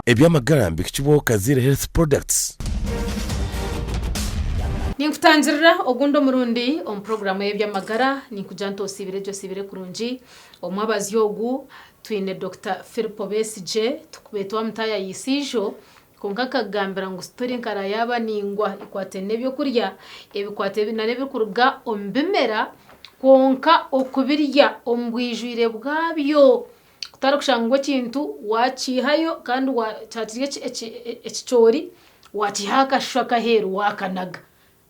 Eby'amagara nibihikibwaho Kaziire Health Products. Ninkutangirira ogundi omurundi omu puroguraamu ey'eby'amagara. Ninkugira nti osiibire gye osiibire kurungi. Omwabazyo ogu twine Dokita Philpo Besigye tukubaire twamutaayayiisa ijo kwonka akakugambira ngu story nkara yaaba ningwa ekwataine n'ebyokurya ebikwataine n'ebirikuruga omu bimera kwonka okubirya omu bwijwire bwabyo. Kutari kushanga ngu ekintu wakiihayo kandi kyakiri ekicoori wakiihaho akashushu ak'aheeru waakanaga.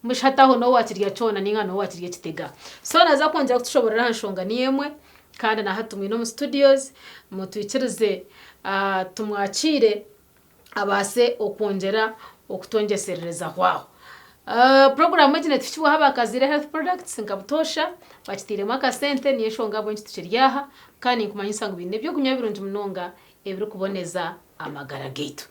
Mbwenu shi hati aho nooba waakirya kyona nainga nooba waakirya ekitega. So naaza kwongyera kutushoboorora aha nshonga niyo emwe kandi na hati tumwine omu studios, mutwikirize tumwakiire. abaase okwongyera okutwongyesererezaho aho. Puroguraamu egi netuhikibwaho aba Kaziire Health Products nka butoosha bakitairemu akasente niyo enshonga ahabw'enki tukiri aha kandi ninkumanyisa ngu baine eby'okunywa birungi munonga ebirikuboneza amagara gaitu.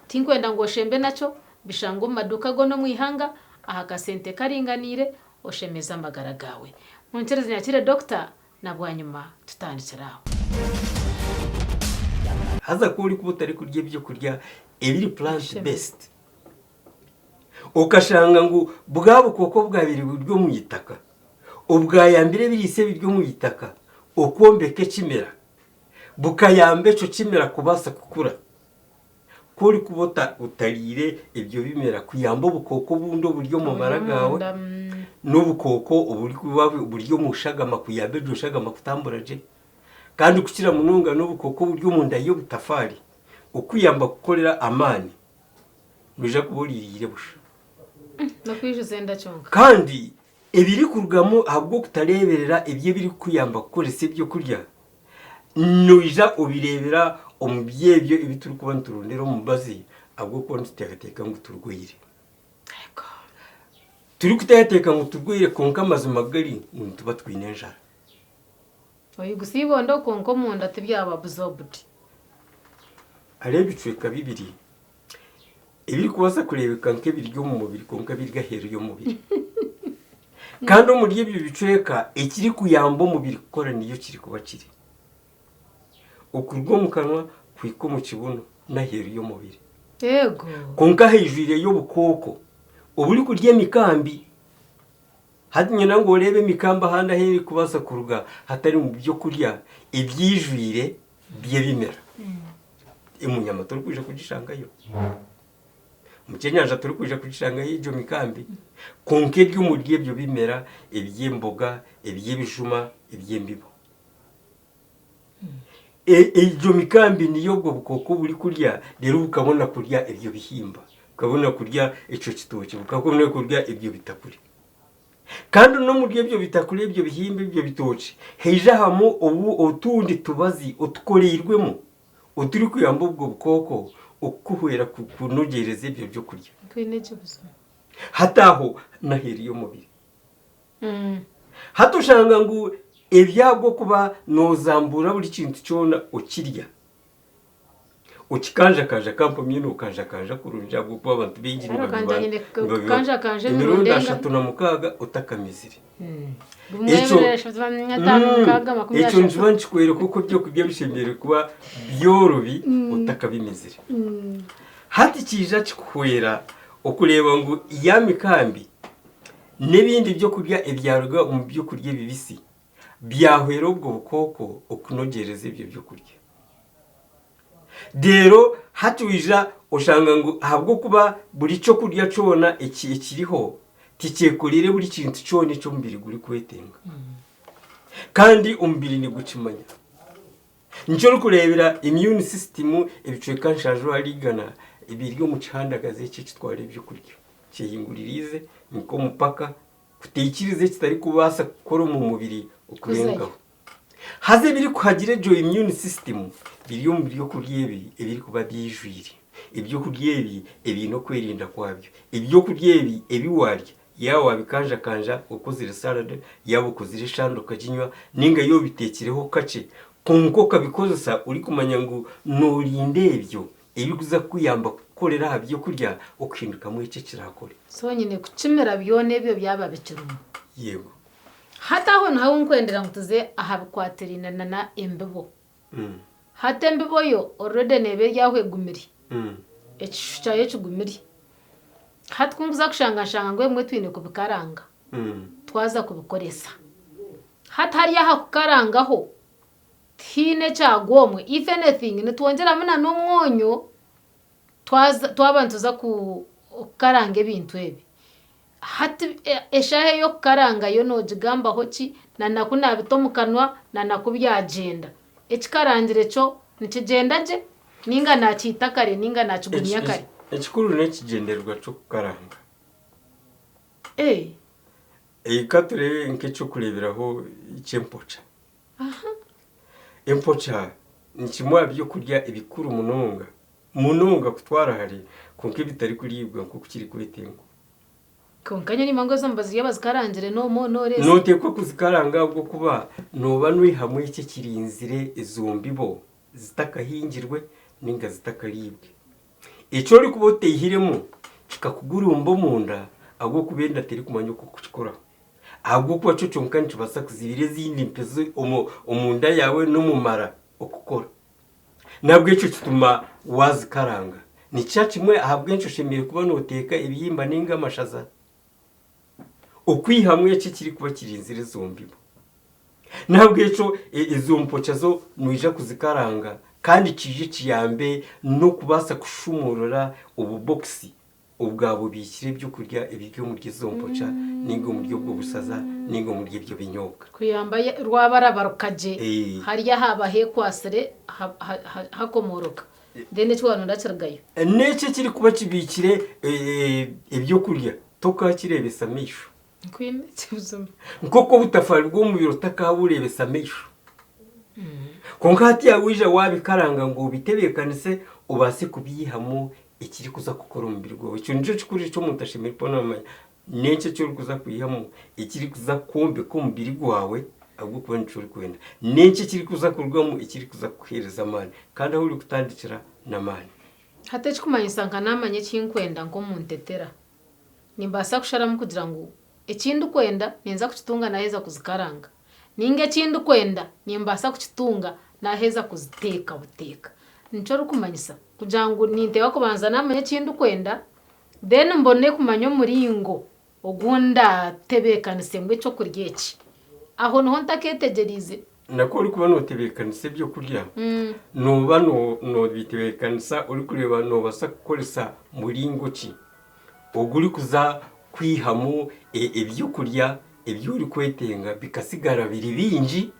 Tinkwenda ngu oshembe nakyo, bishange omu maduuka goona omu ihanga aha kasente karinganiire oshemeze amagara gaawe. Munkirize nyakiire Dokita Na bwanyima tutandikire aho. Haza ku orikuba otarikurya ebyokurya ebiri plant based, okashanga ngu bwa bukooko obwabaire buri omu itaka, obwayambire ebiriisa ebiri omu itaka okwombeka ekimera, bukayamba ekyo kimera kubaasa kukura. Ku orikuba otariire ebyo bimera kuyamba obukooko obundi oburi omu mara gaawe n'obukooko oburikuba buri omu shagama kuyamba egyo shagama kutambura gye kandi kukira munonga n'obukooko oburi omunda y'obutafaari okukuyamba kukorera amaani noija kuba oriiriire busha. N'okwijuza enda kyonka. Kandi ebirikurugamu ahabw'okutareeberera ebyo ebirikukuyamba kukoresa ebyokurya Noija obireebera omu by'ebyo ebi turikuba niturondera omubazi ahabw'okuba nituteekateeka ngu turwaire. Turikuteekateeka ngu turwaire kwonka amazima gari ngu nituba twine enjara. Oyigusa eibondo kwonka omunda tibyaba absorbed. Hariho ebicweka bibiri ebirikubaasa kureebeka nk'ebiri omu mubiri kwonka biri aheeru y'omubiri. Kandi omuri ebyo bicweka ekirikuyamba omubiri kukora niyo kirikuba kiri. Okuruga omu kanwa kuhika omu kibuno n'aheeru y'omubiri. Eego. Kwonka haijwireyo obukooko oburikurya emikambi. Hati nyenda ngu oreebe emikambi ahandi ahu erikubaasa kuruga hatari mu by'okurya ebyijwire by'ebimera. Omu nyama torikwija kugishangayo. Omu kyenyanja torikwija kugishangayo egyo mikambi. Kwonka eri omuri ebyo bimera eby'emboga, eby'ebijuma, eby'embibo. Egyo mikambi niyo obwo bukooko burikurya reero bukabona kurya ebyo bihimba, bukabona kurya ekyo kitookye, bukabona kurya ebyo bitakuri. Kandi n'omuri ebyo bitakuri, ebyo bihimba, ebyo bitookye, haija hamu obu otundi tubazi otukoreirwemu oturikuyamba obwo bukooko okukuhwera kunogyereza ebyo byokurya. Twine gye buzima. Hati aho n'aheeru y'omubiri. Hati oshanga ngu eby'ahabw'okuba noozambuura buri kintu kyona okirya, okikanjakanja ka mpamye nookanjakanja kurungi ahabw'okuba abantu baingi Kare okanja nyine nibabiba kukanjakanja emirundi emirundi enga? 36 otakamizire. Gumwe, Ekyo ebiri, eshatu, ataano, mukaaga, makumi ekyo ashatu. nikiba nikikworeka oku ebyokurya bishemereire kuba byorobi otakabimizire. Hati kiija kikuhwera okureeba ngu ya mikambi N'ebindi by'okurya ebyaruga omu by'okurya ebibisi byahwera obwo bukooko okunogyereza ebyo by'okurya. Reero hati oija oshanga ngu ahabw'okuba buri ky'okurya kyona ekiriho tikyekoreire buri kintu kyona eki omubiri gurikwetenga. Kandi omubiri nigukimanya. Nikyo orikureebera immune system ebicweka nshanju ahari igana biri omu kihandagazi eki ekitwara ebyokurya kyehinguririize nk'omupaka kutaikiriza ekitarikubaasa kukora omu mubiri okurengaho. Haza ebirikuhagira egyo immune system biri omu byokurya ebi ebirikuba byijwire. Ebyokurya ebi ebiine okwerinda kwabyo. Ebyokurya ebi ebi waarya Yaaba waabikanjakanja okozire salad, yaaba okozire eshande okaginywa, nainga yaaba obiteekireho kakye, kwonka okabikozesa orikumanya ngu noorinda ebyo ebirikuza kukuyamba kukorera aha by'okurya okuhindukamu ekyo ekiraakore. So nyine kukimira byona ebyo byaba bikirimu. Yego. Hati aho niho ahu nkwendera ngu tuze aha bikwatiraine na embibo. Hati embibo yo already neeba eri aho egumire. Ekishushu kyayo kigumire. Hati ku nkuza kushanga nshanga ngu ebimwe twine kubikaranga twaza kubikoresa. Hati hariya aha kukarangaho tihaine ekyagwa omwe, if anything nitwongyeramu na n'omwonyo twaza twaba nituza kukaranga ebintu ebi. Hati eshaaha ey'okukaranga yo noogigambaho ki? Na naku naabita omu kanwa na naku byagyenda. Ekikarangire kyo nikigyenda gye nainga naakiita kare nainga naakigumya kare? Ekikuru n'ekigyendererwa ky'okukaranga. Ka tureebe nk'eky'okureeberaho ky'empoca. Empoca ni kimwe aha by'okurya ebikuru munonga, munonga kutwara hare kwonka ebitarikuriibwa nk'oku kirikwetengwa. Kwonka nyowe nimanya ngu ezo mbazirya bazikarangire n'omwo n'oreeza. Nooteekwa kuzikaranga ahabw'okuba nooba noihamu ekyo ekirinzire ezo mbibo zitakahingirwe nainga zitakariibwe. Eki orikuba otaihiremu kikakugurumba omunda ahabw'okuba enda terikumanya oku kukikoraho. Ahabw'okuba kyo kyonka nikibaasa kuzibira ezindi mpizi omunda yaawe n'omu mara okukora. N'ahabw'ekyo kituma waazikaranga. Nikyo kimwe ahabw'enki oshemereire kuba nooteeka ebihimba nainga amashaza okwihamu ekyo ekirikuba kirinzire ezo mbibo. N'ahabw'ekyo ezo mpokya zo noija kuzikaranga kandi kiije kiyambe n'okubaasa kushumuurura obubokisi obwabubiikire ebyokurya ebiri omuri ezo mpokya nainga omuri obwo bushaza nainga omuri ebyo binyobwa. Kuyamba rwabaraba rukagye hariya haaba heekwatsire hakomooroka then eki waaronda kirugayo. N'ekyo ekirikuba kibiikire ebyokurya tokaakireebesa maisho. Nkwine ekibuzima. Nk'oku obutafaari bw'omubiri otakabureebesa maisho. Kwonka hati waija waabikaranga ngu obitebeekanise obaase kubiihamu ekirikuza kukora omubiri gwawe. Ekyo nikyo kikuru eki omuntu ashemereire kuba naamanya. N'enki eki orikuza kwihamu ekirikuza kwombeka omubiri gwawe ahabw'okuba nikyo orikwenda. N'enki ekirikuza kurugamu ekirikuza kukuheereza amaani. Kandi ahu orikutandikira n'amaani. Hati ekikumanyisa nka naamanya eki nkwenda nk'omuntetera. Nimbaasa kusharamu kugira ngu eki ndikwenda ninza kukitunga naaheza kuzikaranga, nainga eki ndikwenda nimbaasa kukitunga naaheza kuziteeka buteeka. Nikyo orikumanyisa kugira ngu ninteekwa kubanza naamanya eki ndikwenda then mbone kumanya omuringo ogu ndaatebeekanisemu eky'okurya eki. Aho niho ntakeetegyereize. Naku orikuba nootebeekanisa eby'okurya, nooba noobitebeekanisa orikureeba noobaasa kukoresa muringo ki ogurikuza kwihamu eby'okurya ebi orikwetenga bikatsigara biri bingi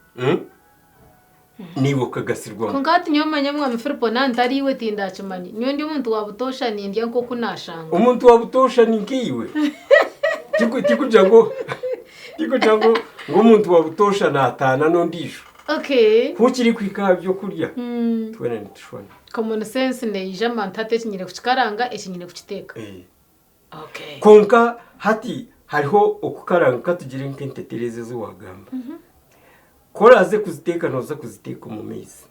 naiwe okagasirwamu. Kwonka hati nyowe manya Mwami Filipo naaba ntari iwe tindakimanya. Nyowe ndi omuntu wa butoosha nindya nk'oku naashanga. Omuntu wa butoosha ni nkaiwe. Tikugira ngu tikugira ngu ngu omuntu wa butoosha naataana n'ondiijo. Okay. Ku kirikuhika aha by'okurya, twena nitushwana. Common sense neija abantu hati eki nyine kukikaranga, eki nyine kukiteeka. Okay. Kwonka hati hariho okukaranga ka tugire nk'entetero ezi ezi waagamba. Ku oraaze kuziteeka nooza kuziteeka omu maizi.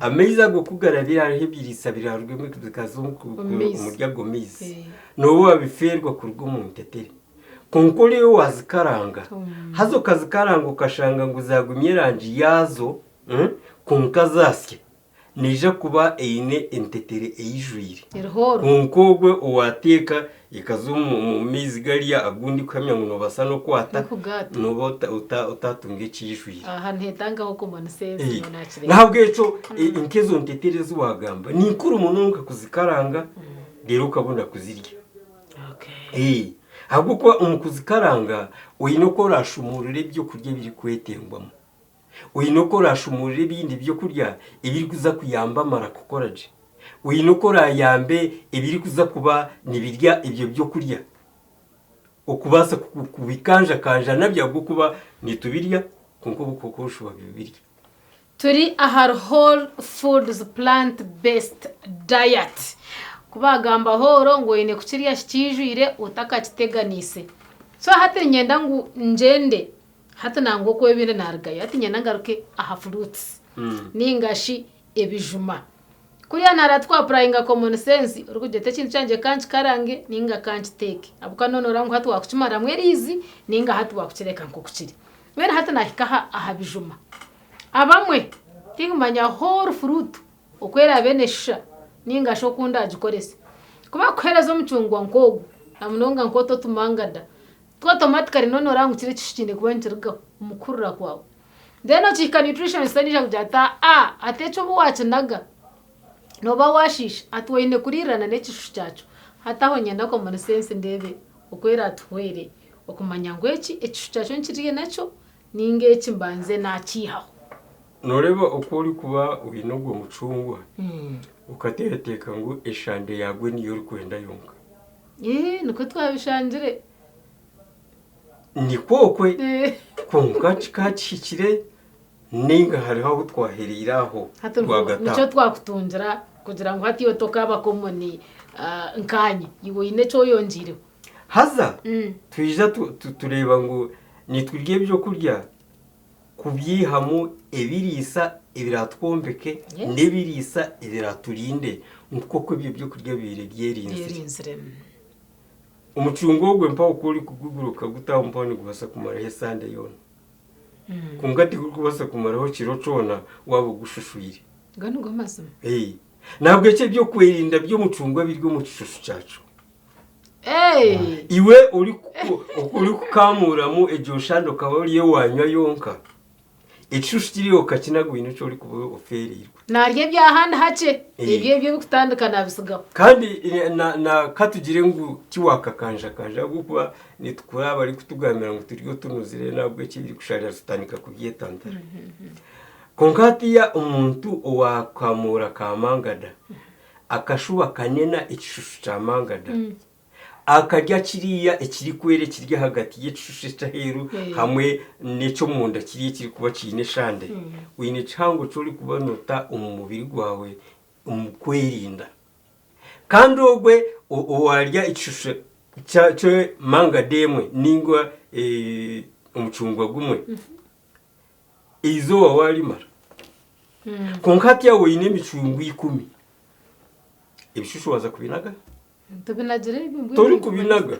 Amaizi ago ku garabire hariho ebiriisa biraarugemu bikaza omuri ago maizi. Nooba waabifeerwa kuruga omu ntetere. Kwonka oriyo waazikaranga, haza okazikaranga okashanga ngu zaagumya erangi yaazo kwonka zaasya, neija kuba eine entetere eijwire. Kwonka ogwe owaateeka ekaza omu maizi gariya agu ndikuhamya ngu noobaasa n'okwata, nooba otaatunga ekiijwire. N'ahabw'ekyo nk'ezo ntetere ezi waagamba ni nkuru munonga kuzikaranga reero okabona kuzirya. Ahabw'okuba omu kuzikaranga oine oku oraashumuurure ebyokurya ebirikwetengwamu. Oine oku oraashumuurire ebindi by'okurya ebirikuza kuyamba amara kukora gye. Oine oku oraayambe ebirikuza kuba nibirya ebyo by'okurya okubaasa kubikanjakanja nabyo ahabw'okuba nitubirya kwonka obukooko bushuba bibirya. Turi ahari Whole Foods Plant Based Diet. Ku baagamba hooro ngu oine kukirya kikiijwire otakakiteganiise. So hati niinyenda ngu ngyende Hati nangwa oku ebindi narugayo hati niinyenda ngaruke aha fruits ninga shi ebijuma. Kuriya nara twa applyinga common sense orikugira oti ekintu kyangye kankikarange ninga kankiteeke ahabw'okuba noba noreeba ngu hati wakukimaramu eriizi ninga hati wakukireka nk'oku kiri. Mbwenu hati nahika aha bijuma, abamwe tinkumanya whole fruit oku eraabe neshusha. Nainga shi oku ndaagikorese. Ku bakukuheereza omucungwa nk'ogwo, na munonga nk'otu otumangada, tu automatically nooba nooreeba ngu kiri ekishushu kiine kuba nikirugaho omu kuhurira kwawe. Then okihika nutritionist naija kugira ati aa hati eki obu waakinaga, nooba waashiisha, hati oine kuriirana n'ekishushu kyakyo. Hati aho niinyenda common sense ndeebe oku eraatuhwere okumanya ngu eki ekishushu kyakyo nkirye nakyo Ninga eki mbanze naakiihaho. Nooreeba oku orikuba oine ogwo mucungwa, okateekateeka ngu eshande yaagwo niyo orikwenda yonka. Ee, nikwo twabishangire. Nikwo okwe, kwonka kikaba kihikire nainga hariho ahu twahereire aho Hati rwagati nikyo aho. twakutungira kugira ngu hati iwe tokaaba common nkaanye. Iwe oine eki oyongyeireho. Haza twija tureeba ngu niturya ebyokurya kubyihamu ebiriisa ebiraatwombeke n'ebiriisa ebiraaturinde nk'oku ebyo byokurya bibaire byerinzire. Omucungwa ogwo mpaho ku orikugugura okaguta aho mpaho nigubaasa kumaraho esande yoona. Kwonka tigurikubaasa kumaraho kiro kyona waaba ogushushwire. Ago nigo mazima. Nahabwekyo ebyokwerinda by'omucungwa biri omu kishushu kyakyo. Iwe orikukamuuramu egyo nshanda okaba ori owanywa yonka, ekishushu kiriya okakinaga oine eki orikuba ofeereirwe. Naarya eby'ahandi hakye, ebyo ebyo ebirikutandika naabitsigaho. Kandi na ka tugire ngu tiwaakakanjakanja ahabw'okuba nitukura abarikutugambira ngu turye otunuzire n'ahabw'ekyo ebirikusharira tutandika kubyetantara. Kwonka hatiiya omuntu owaakamuura kaamangada Akashuba kanena ekishushu kya mangada, akarya kiriya ekirikwera ekiri ahagati y'ekishushu eky'aheeru hamwe n'eky'omunda kiriya ekirikuba kiine eshande. Oine kihango eki orikuba noota omu mubiri gwawe omu kwerinda. Kandi ogwe owaarya ekishushu kya mangada emwe nainga omucungwa gumwe, Eizooba waarimara. Kwonka hati yaaba oine emicungwa ikumi, ebishushu waaza kubinaga? Tobinagire ebyo mbwenu. Torikubinaga.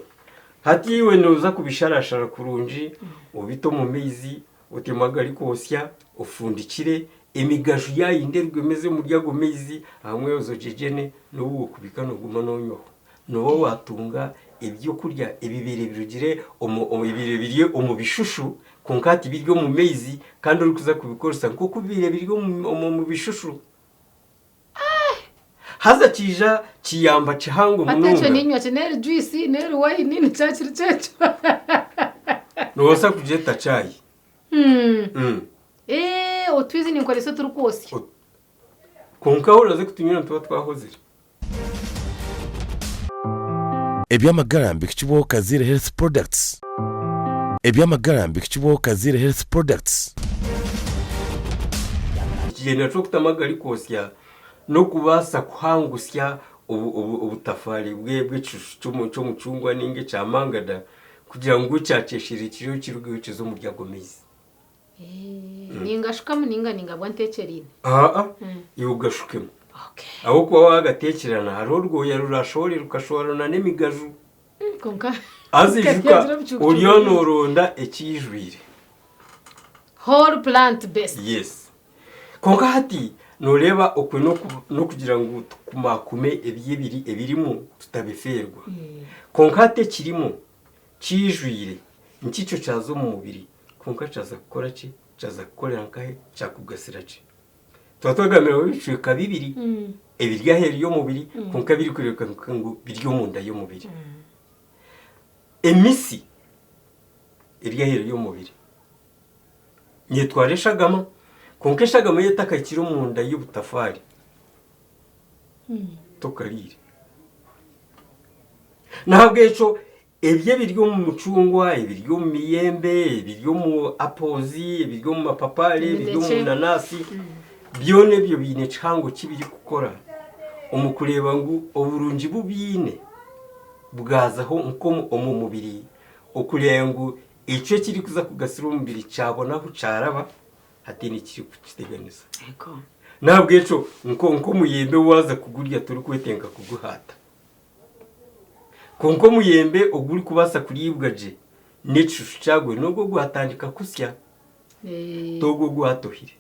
Hati iwe nooza kubisharashara kurungi, obite omu maizi, otemu agarikwotsya, ofundikire, emigaju yaayindi erugwe emeze omuri ago maizi, ahamwe oze ogyegyene, n'obu wookubika nooguma noonywaho. Nooba waatunga ebyokurya ebibaire birugire omu ebibaire biri omu bishushu Kwonka hati biri omu maizi kandi orikuza kubikoresa nk'oku bibaire biri omu bishushu. Haza kiija kiyamba kihango Hati ekyo munonga. niinywa ki? N'eri juice, n'eri wine, nikyo kiri kyekyo. Noobaasa kugyeta chai. Eeh, otwizi ninkoresa oturikwotsya. Kwonka ahu oraze kutunywera nituba twahozire. Eby'amagara mbihikibwaho Kaziire Health Products. Eby'amagara mbihikibwaho Kaziire Health Products. Ekigyendererwa ky'okutamu agarikwotsya n'okubaasa kuhangusya obutafaari bw'ekishushu ky'omucungwa nainga ekya mangada kugira ngu kyakyesherekyereho kirugeho kize omuri ago maizi. Ningashukamu ninga ningabwa ntekyeriine? Aa, iwe ogashukemu. Ahabw'okuba waagateekyerana hariho orwoya rurashohore rukashohorana n'emigaju. Kwonka Haza ijuka Nkagira obucuucu oriyo bwingi. nooronda ekiijwire. Whole plant based. Yes. Kwonka hati nooreeba okwe n'okugira ngu tukumakume eby'ebiri ebirimu tutabifeerwa. Kwonka hati ekirimu kiijwire nikikyo kyaza omu mubiri Kwonka kyaza kukora ki? Kyaza kukorera nkahe? Kyakugasira ki? Tuba twagambira ngu ebicweka bibiri ebiri aheeru y'omubiri kwonka ebirikureebeka ngu biri omunda y'omubiri. Emisi eri aheeru y'omubiri neetwara eshagama kwonka eshagama yo etakahikire omunda y'obutafaari tokariire. N'ahabw'ekyo Ebyo ebiri omu mucungwa, ebiri omu miyembe, ebiri omu apples, ebiri omu mapapaari, ebiri omu Eminekye. nanasi, byona ebyo biine kihango ki birikukora omu kureeba ngu oburungi bu biine bwazaho nk'omu omu mubiri okureeba ngu ekyo ekirikuza kugasira omubiri kyabona ahu kyaraba hataine ekirikukiteganisa. Ego. N'ahabw'ekyo nko- nk'omuyembe waaza kugurya torikwetenga kuguhaata. Kwonka omuyembe ogurikubaasa kuriibwa gye n'ekishushu kyagwo n'ogwo ogwatandika kusya, ti ogwo ogwatohire.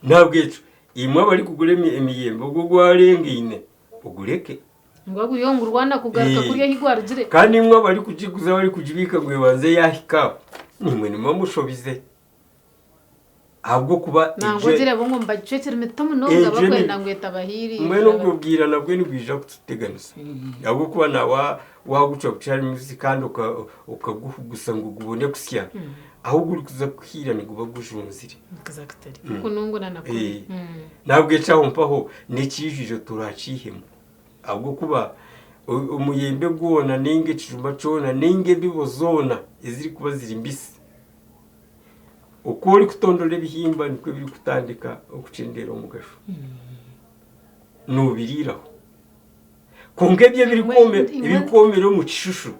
N'ahabw'ekyo Imwe abarikugura emiyembe ogwo ogwarengaine ogureke. Ngu aguriho ngu rwana kugaruka kuriya ahi gwarugire. Kandi imwe abarikugiguza abarikugibiika ngu ebanze yaahika aho, naimwe nimwo mushobize. Ahabw'okuba Nangwa ogireba ngu nibagicwekire mito munonga bakwenda ngu etabahiirira. Mbwenu obwo bwira nabwo nibwija kututeganisa. Ahabw'okuba nawe waagucwa bukyari mubisi kandi okaguhugusa ngu gubone kusya, ahu gurikuza kuhiira niguba gujunzire. Exactly. Kunungura na kuri. N'ahabw'ekyo aho mpaho n'ekiijwire turakiihemu. Ahabw'okuba omuyembe gwona nainga ekijuma kyona nainga embibo zoona ezirikuba ziri mbisi, Oku orikutondora ebihimba nikwo birikutandika okukyendeera omugasho. Noobiriiraho. Kwonka ebyo ebirikwomera omu kishushu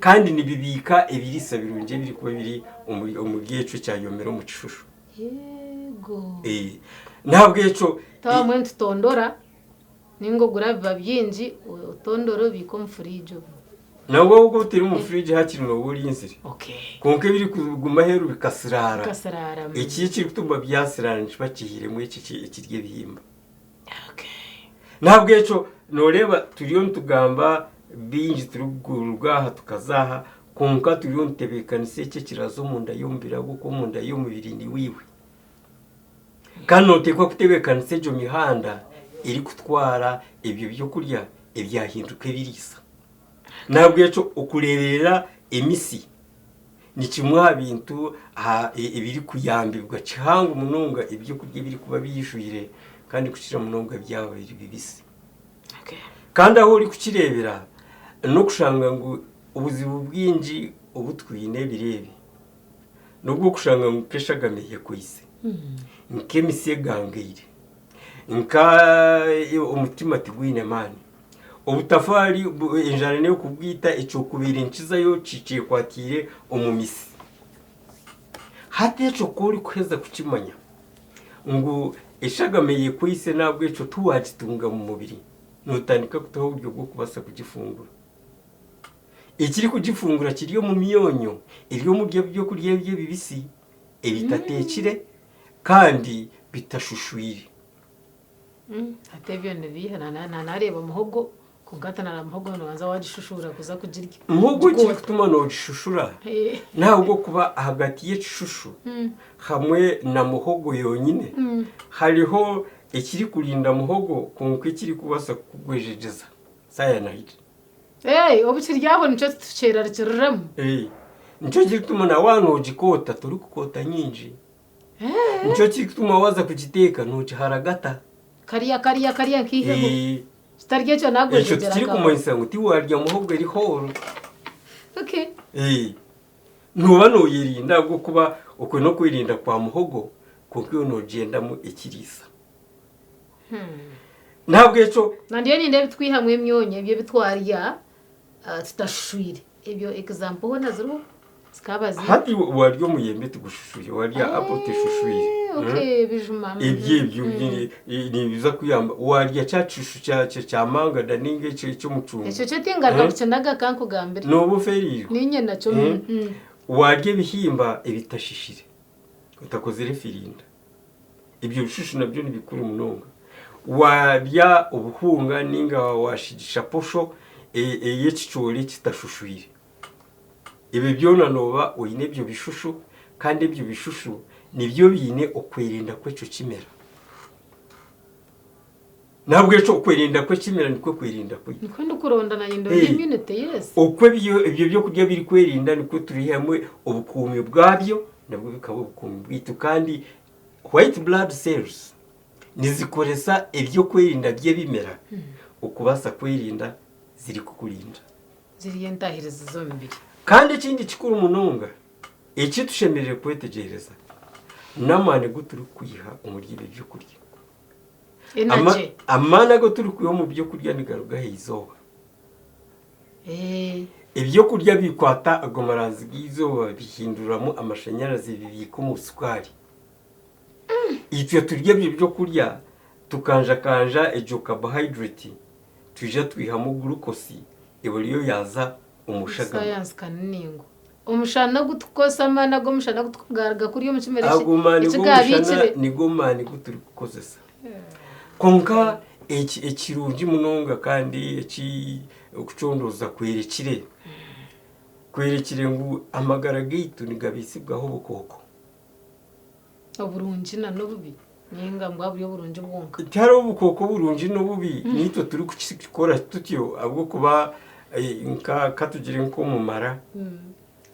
kandi nibibiika ebiriisa birungi ebirikuba biri omuri ekyo ekyayomire omu kishushu. N'ahabw'ekyo. Twaba mbwenu tutondora ninga ogura biba bingi otondore obiike omu furiigi. Nabwo obwo otari omu fridge hakiri nooba orinzire. Kwonka ebirikuguma aheeru bikasiraara, eki ekirikutuma byasiraara nikiba kihiiremu eki ekiri ebihimba. N'ahabw'ekyo nooreeba turiyo nitugamba bingi turikuruga aha tukaza aha kwonka turiyo nitutebeekanisa eki ekiraaza omunda y'omubiri ahabw'okuba omunda y'omubiri niwe iwe. Kandi nooteekwa kutebeekanisa egyo mihanda erikutwara ebyo byokurya ebyahinduka ebiriisa. N'ahabw'ekyo okureeberera emisi ni kimwe aha bintu ebirikuyambibwa kihango munonga ebyokurya ebirikuba biijwire kandi kukira munonga byaba biri bibisi. Kandi ahu orikukireebera n'okushanga ngu obuzibu bwingi obu twine ebiro ebi n'obw'okushanga ngu nk'eshagama eyekwaitse, nk'emisi egangaire, nka omutima tigwine maani. Obutafaari enjara n'ey'okubwita ekyokubaire nikizayo kyekwatiire omu misi. Hati ekyo ku orikuheza kukimanya ngu eshagama eyekwaitse n'ahabw'ekyo tiwaagitunga mu mubiri, nootandika kutaho oburyo bw'okubaasa kugifungura. Ekirikugifungura kiri omu myonyo eri omu by'okurya ebi ebibisi ebitateekire kandi bitashushwire. Hati ebyo nibiiha nareeba muhogo kwonka hati nareeba muhogo nobanza wagishushura kuza kugirya. Muhogo ekirikutuma nogishushura nahabwokuba ahagati y'ekishushu hamwe na muhogo yonyine hariho ekirikurinda muhogo kwonka ekirikubaasa kukugwejegyeza cyanide. Obu kiri aho nikyo tukyerarikiriramu. Nikyo kirikutuma na waaba nogikoota torikukoota nyingi. Nikyo kirikutuma waaza kugiteeka noogiharagata. Kariya kariya kariya nkaiheho. Kitari ekyo naagwejegyera Ekyo tikirikumanyisa ngu tiwaarya muhogo eri hooro. Okay. Nooba nooyerinda ahabw'okuba okwo n'okwerinda kwa muhogo kwonka iwe noogyendamu ekiriisa. N'ahabw'ekyo. Na ndiyo nindeeba ebitwihamu emyonyo ebyo ebi twarya tutashushuire. Ebyo example hoona ziriho? Zikaba ziriho. Hati warya omuyembe tigushushwire, warya apple teshushwire. Okay, ebijuma. Ebyo ebyo nibiza kuyamba. Warya kya kishushu kya mangada ninga eky'omucungwa. Ekyo kyo tingaruka kukinaga kankugambire. Nooba ofeereirwe. Niinye nakyo. Warya ebihimba ebitashishire, otakozire firinda. Ebyo bishushu nabyo ni bikuru munonga. Waarya obuhunga ninga waashigisha posho ey'ekicoori kitashushwire, ebyo byona nooba oine ebyo bishushu kandi ebyo bishushu nibyo biine okwerinda kw'ekyo kimera. N'ahabw'ekyo okwerinda kw'ekimera nikwo kwerinda kwaitu. Nikwo ndikuronda naanye ndonde immunity yes. Oku ebyo by'okurya birikwerinda nikwo turihamu obukuumi bwabyo nabwo bikaba obukuumi bwaitu kandi white blood cells nizikoresa eby'okwerinda by'ebimera okubaasa kwerinda zirikukurinda. Ziri entahirizi z'omubiri. Kandi ekindi kikuru munonga eki tushemereire kwetegyereza n'amaani agu turikwiha omuri ebyo by'okurya. Energy. Amaani agu turikwiha omu by'okurya nigaruga aha izooba. Eby'okurya bikwata ago maranzi g'eizooba bihinduramu amashanyarazi bibiika omu sukaari. Itwe turya ebyo by'okurya tukanjakanja egyo carbohydrate twija twihamu glucose eba eriyo yaaza omu shagama. Sayansi ka ni ningo. Omushana ogu tukukozesa amaani ag'omushana agu tukugaruga kurya omu kimera Ago maani eki g'omushana gaabiikire. nigo maani gu turikukozesa. Kwonka eki ekirungi munonga kandi eki okucondooza kwerekire, kwerekire ngu amagara gaitu nigabaisibwaho obukooko. Oburungi na n'obubi ninga mbwa buri oburungi bwonka? Tihariho obukooko oburungi n'obubi, naitwe turikukikora tutyo ahabw'okuba nka katugire nk'omumara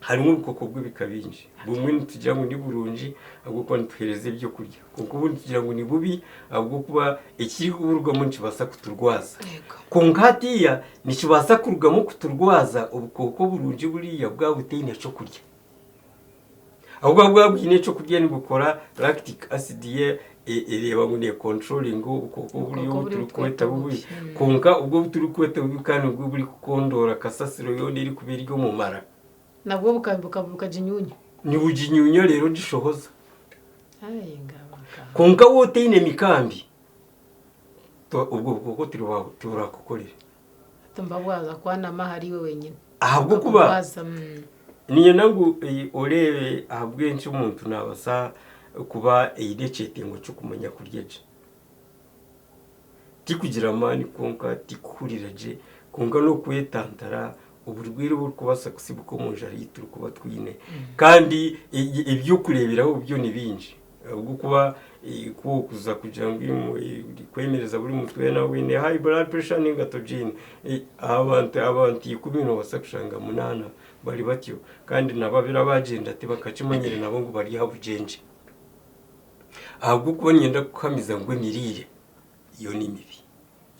harimu obukooko bw'ebika bingi. Bumwe nitugira ngu ni burungi ahabw'okuba nituheereza ebyokurya, kwonka obundi nitugira ngu ni bubi ahabw'okuba ekirikuburugamu nikibaasa kuturwaza. Kwonka hatiiya nikibaasa kurugamu kuturwaza obukooko oburungi buriya bwaba butaine ky'okurya. Ahabw'okuba bwaba bwine ekyokurya nibukora lactic acid ye ereeba ngu necontrollinga obukooko buriya obu turikweta bubi. Kwonka obwo obu turikweta bubi ka nibwo burikukondoora kasasiro yoona erikuba eri omu mara. Nabwo bukaginyuunya? Nibuginyuunya reero gishohoza. Kwonka waaba otaine mikambi, obwo bukooko tiburakukorera. Tumba bwaza kwanama ahari iwe wenyine. Ahabw'okuba Bwaza, niinyenda ngu oreebe ahabw'enki omuntu naabaasa kuba aine ekyetengo ky'okumanya kurya gye. Tikugira amaani kwonka, tikuhurira gye, kwonka n'okwetantara oburwaire oburikubaasa kutsibuka omu njara ei turikuba twine. Kandi eby'okureeberaho byo ni bingi. Ahabw'okuba ku orikuza kugira ngu imwe kwemereza buri muntu weena oine high blood pressure ninga togiine, abantu abantu ikumi noobaasa kushanga munaana bari batyo kandi na babiri abaagyenda tibakakimanyire nabo ngu bari aha bugyengye. Ahabw'okuba niinyenda kukuhamiza ngu emiriire yo ni mibi.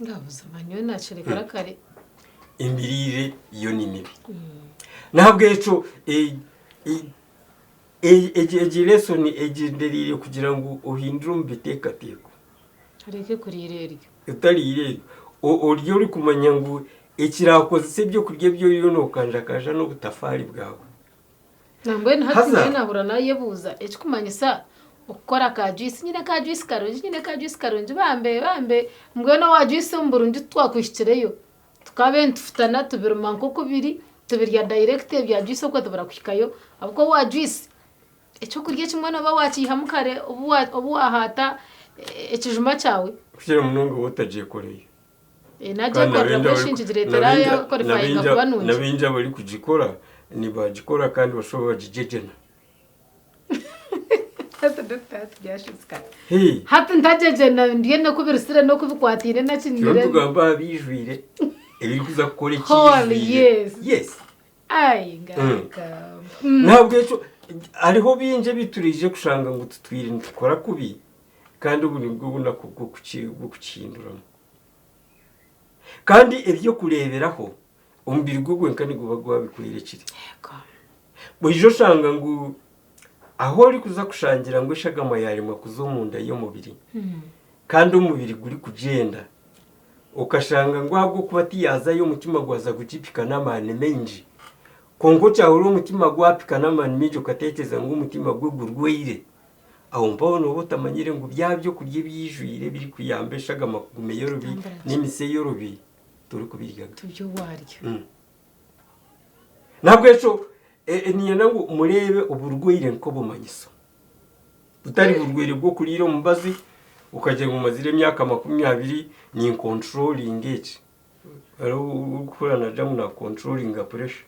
Nga buzima nyowe nakirekera kare. Emiriire yo ni mibi. N'ahabw'ekyo Egi lesson egyendereire kugira ngu ohindure omu biteekateeko. Oreke kuriira eryo. Otariira eryo. Orye orikumanya ngu ekiraakukozesa ebyokurya ebi oriyo nookanjakanja n'obutafaari bwawe. Nambwenu hati nyowe naahurira naayebuuza ekikumanyisa okukora ka juice, nyine ka juice karungi, nyine ka juice karungi bambe bambe mbwenu owa juice omu burungi titwakuhikireyo. Tukaaba nitufutana tubirima nk'oku biri, tubirya direct ebya juice okwo tibirakuhikayo ahabw'okuba owa juice ekyokurya ekimwe nooba waakiihamu kare obu obu waahaata ekijuma kyawe. Kukira munonga waaba otagyekoreire. Naagyekorera mbwenu shi nkigireetera yaqualifyinga kuba nungi. N'abaingi abarikugikora nibagikora kandi bashuba bagigyegyena. Hati doctor hati byashutsika. Hati ntagyegyena ndye n'oku birisire n'oku bikwataine Turiyo nitugamba aha biijwire ebirikuza kukora ekiijwire. Yes. Yes. Ai ngagamba. N'ahabw'ekyo hariho bingi ebi turaije kushanga ngu tutwire nitukora kubi kandi obu nibwo bunaku bw'okukihinduramu. Kandi eby'okureeberaho omubiri gwe gwenka niguba gwabikwerekire. Oija oshanga ngu ahu orikuza kushangira ngu eshagama yaaremwa kuza omunda y'omubiri kandi omubiri gurikugyenda, okashanga ngu ahabw'okuba tiyaazayo omutima gwaza kugipika n'amaani maingi. Kwonka okyahurira omutima gwapika n'amaani maingi okateekyereza ngu omutima gwe gurwaire, aho mpaho nooba otamanyire ngu bya byokurya ebiijwire ebirikuyamba eshagama kuguma eyorobi n'emitsi eyorobi torikubiryaga. Tibyo waarya. N'ahabw'ekyo niinyenda ngu mureebe oburwaire nk'obumanyiso. Butari burwaire bw'okuriira omubazi okagira ngu mmazire emyaka 20 ninkonturoringa eki. Hariho orikuhurira naagira ngu naakonturoringa puresha,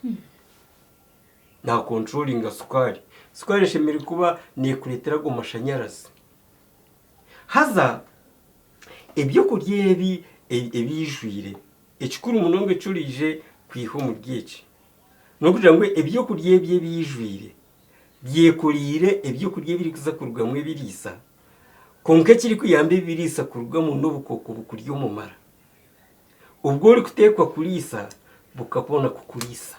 naakonturoringa sukaari. Sukaari eshemereire kuba neekureetera ago mashanyarazi. Haza ebyokurya ebi ebiijwire, ekikuru munonga eki oraije kwiha omuri eki, n'okugira ngu ebyokurya ebi ebiijwire byekoreire ebyokurya ebirikuza kurugamu ebiriisa, kwonka ekirikuyamba ebiriisa kurugamu n'obukooko bukuri omu mara. Obwo orikuteekwa kuriisa bukabona kukuriisa.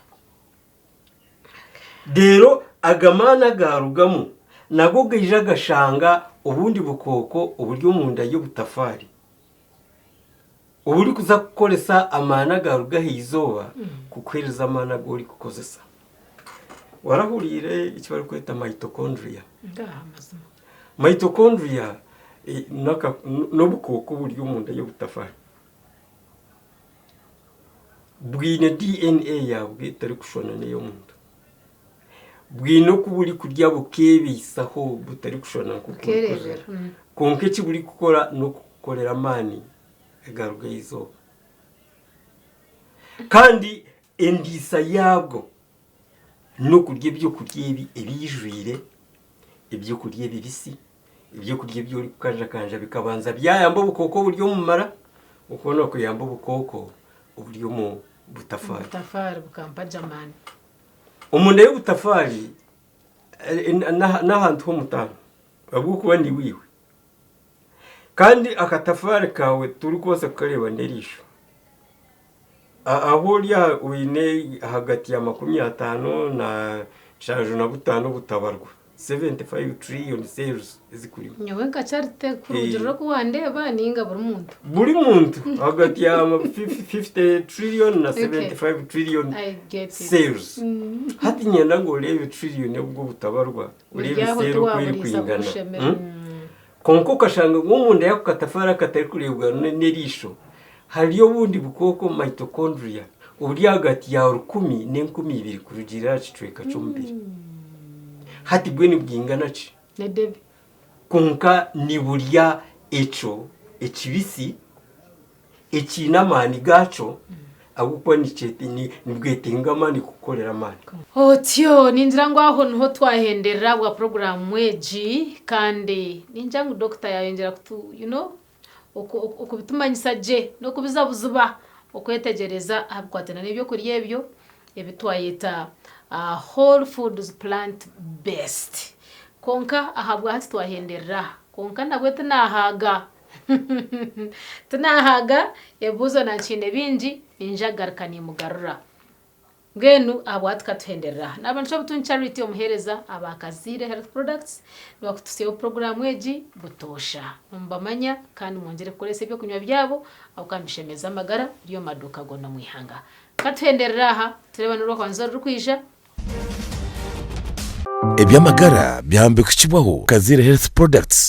Reero aga maani agaarugamu nago gaija gashanga obundi bukooko oburi omunda y'obutafaari oburikuza kukoresa amaani agaaruga aha izooba kukuheereza amaani agu orikukozesa. Warahuriire eki barikweta mitochondria? Ngaaha mazima. Mitochondria n'obukooko oburi omunda y'obutafaari. Bwine DNA yaabwo etarikushushana n'ey'omuntu. Bwine oku burikurya bukeebaisaho butarikushushana nk'oku burikujwara. Bukeereebera. Kwonka eki burikukora n'oku. kukorera amaani agaruga aha izooba. Kandi endiisa yaabwo n'okurya ebyokurya ebi ebiijwire, ebyokurya ebibisi, ebyokurya ebi orikukanjakanja bikabanza byayamba obukooko oburi omu mara, okubona kuyamba obukooko oburi omu butafaari. Obutafaari bukampa gye amaani. Omunda y'obutafaari n'ahantu h'omutaano ahabw'okuba niiwe iwe. Kandi akatafaari kaawe torikubaasa kukareeba n'eriisho. Ahu ori aha oine ahagati ya 50 na 75 obutabarwa, 75 trillion cells ezikurimu. Nyowe nka Charity kurugiirira oku wandeeba ninga buri muntu? Buri muntu ahagati ya 50 trillion na 75 trillion I get it. cells. Hati niinyenda ngu oreebe trillion obwo obutabarwa Buri aho oreebe seero oku tiwaaburiisa erikwingana. kukushemera. Kwonka okashanga ngu omunda y'ako katafaari akatarikureebwa n'eriisho hariyo obundi bukooko mitochondria oburi ahagati ya rukumi n'enkumi ibiri kurugiirira aha kicweka ky'omubiri. Hati bwe nibwingana ki? N'edebi. Kwonka niburya ekyo ekibisi ekiine amaani gaakyo ahabw'okuba nibwetenga amaani kukukorera amaani. Otyo, ningira ngu aho niho twahenderera ahabwa puroguraamu egi kandi ningira ngu dokita yaayongyera kutu you know okubitumanyisa gye n'okubiza buziba okwetegyereza aha bikwatiraine n'ebyokurya ebyo ebi twayeta whole foods plant based. Kwonka ahabwa hati twahenderera aha kwonka nabwe tinahaaga. Tinahaaga ebibuuzo nankiine bingi ninja kugaruka nimugarura. Mbwenu ahabwa hati katuhenderere aha. Naaba nikyo Butungi Charity omuheereza aba Kaziire Health Products nibakututsyaho puroguraamu egi butoosha. Nimubamanya kandi mwongyere kukoresa ebyokunywa byabo ahabw'okuba nibishemeza amagara biri omu maduuka goona omu ihanga. Katuhenderere aha tureebane orwakwanza orurikwija. Eby'amagara byahambikukibwaho Kaziire Health Products.